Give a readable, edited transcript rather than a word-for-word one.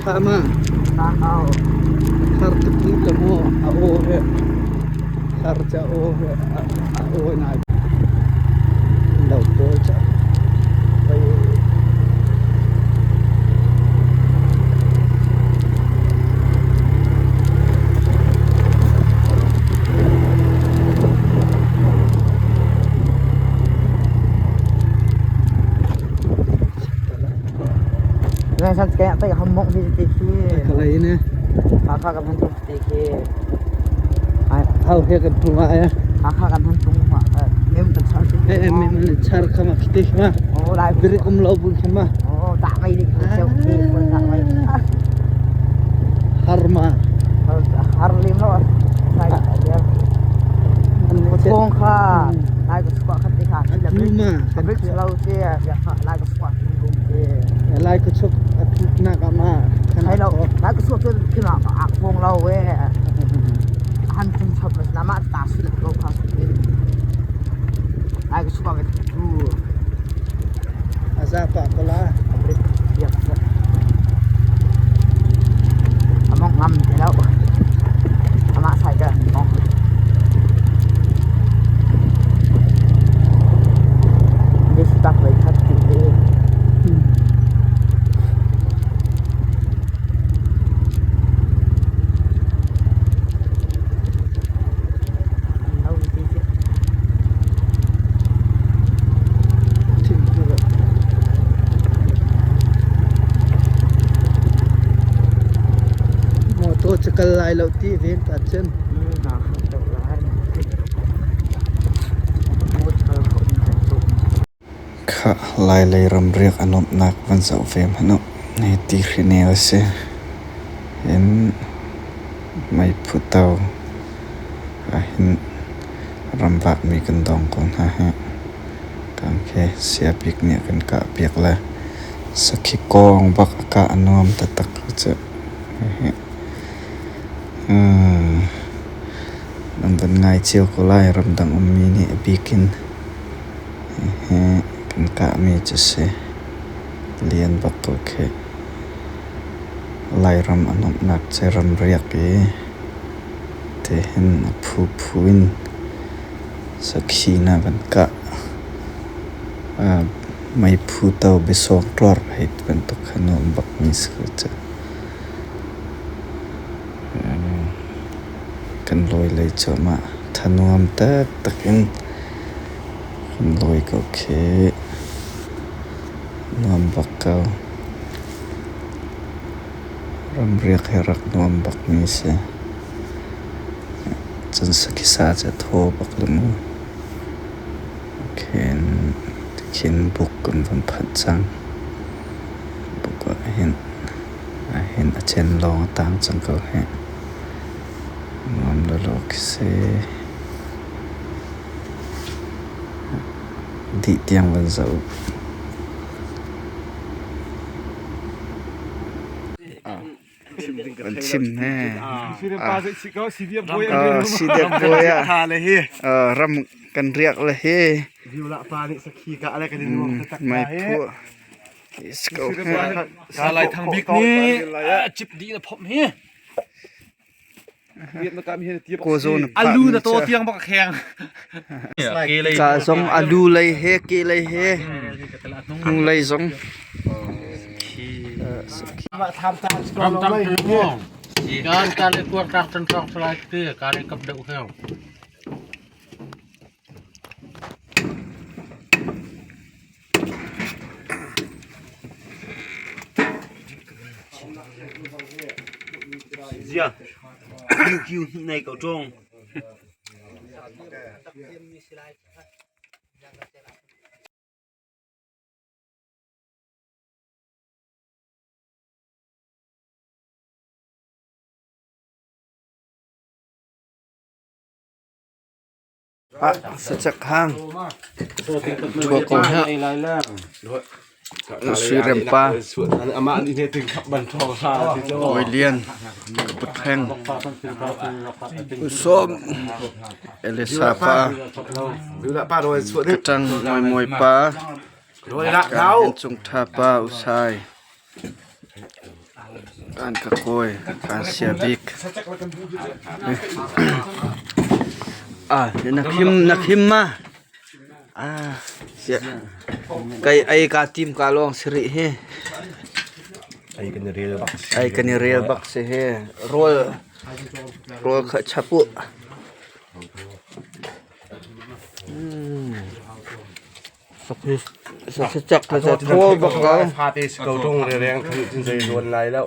Tha ma? Har tuk ni la maw a aw he har ca aw he a aw nai lo pawl ca Hau he kan hmu ai char khama khite khama birik um lo bun khama har ma Har lim lo Thong kha lai ka chuah khat te kha ma lai ka chuah lai ka chuk nak ama Hai lo lai ka chuah khi ma ak phong lo we han chung chop na ma ta su lo kha su lai ka chuah ke tu aza pa ko la Among ngam te lo amah sai ka mong This tak vai khat ti le Motor cu kal lai lo ti ven ta cun. Khah Lailei ramriak a nuamhnak van zoh ve hmanh u. Hi tihrinel a si. Hin meiphu to ahhin ramvakmi kan dong ko hna hih. Kan khi siapik nih a kan kahpiak le sakhi kawng bak a kah a nuam taktak ko cu. Hihi Nan van ngai cio ko lai ramdang ummi nih a bik in. Hihi kan kahmi cu si. Lian bak ko khi. Lairam a nuamhnak cu ramriak i tihin a phuphu in sakhi na van kah. Meiphu to biasawng ṭuar hei ti bantuk kha nuam bakmi si ko cu. Kan lawi lei cuahmah. Thanuam taktak in kan lawi ko khi. Nuam bak ko. Ramriak hi rak nuam bakmi si. Cun sakhisa cu a thaw bak lo mu. Khin, khin buk kan van phanh cang. Buk ah hin Ahhin a cen lawng a tang cang ko hih. Nuam lawlaw khi si. Dih tiang van zoh. Van chim he. CDF bawi ah ram kan riak le hi. Meiphu. Lai Thang Bik nih cip dih na phomh hi. Alu na to tiang bak kheng. Ka zong alu lei he ke lei he hnu lei zong. Kan kan le kuar tang tan tong salai ti kan kap deuh kheo. Sachak hang thua ko hna. Suirem pa Kawi Lian Kaput Thleng Usawm Elisa pa Katang Mawi Mawi pa Cung Tha pa Usai. An ka kawi kaan sia bik. Ah, na khim na khim ma? Ah, sia. Kai ai ka tim ka lawng si rih hi. Ai kan i rel bak. Ai kan i rel bak si hi. Rawl rawl kha chap u. Sacak na sa thaw bak ko. Fate si ko tung re reng than cun zei zuan lai lo.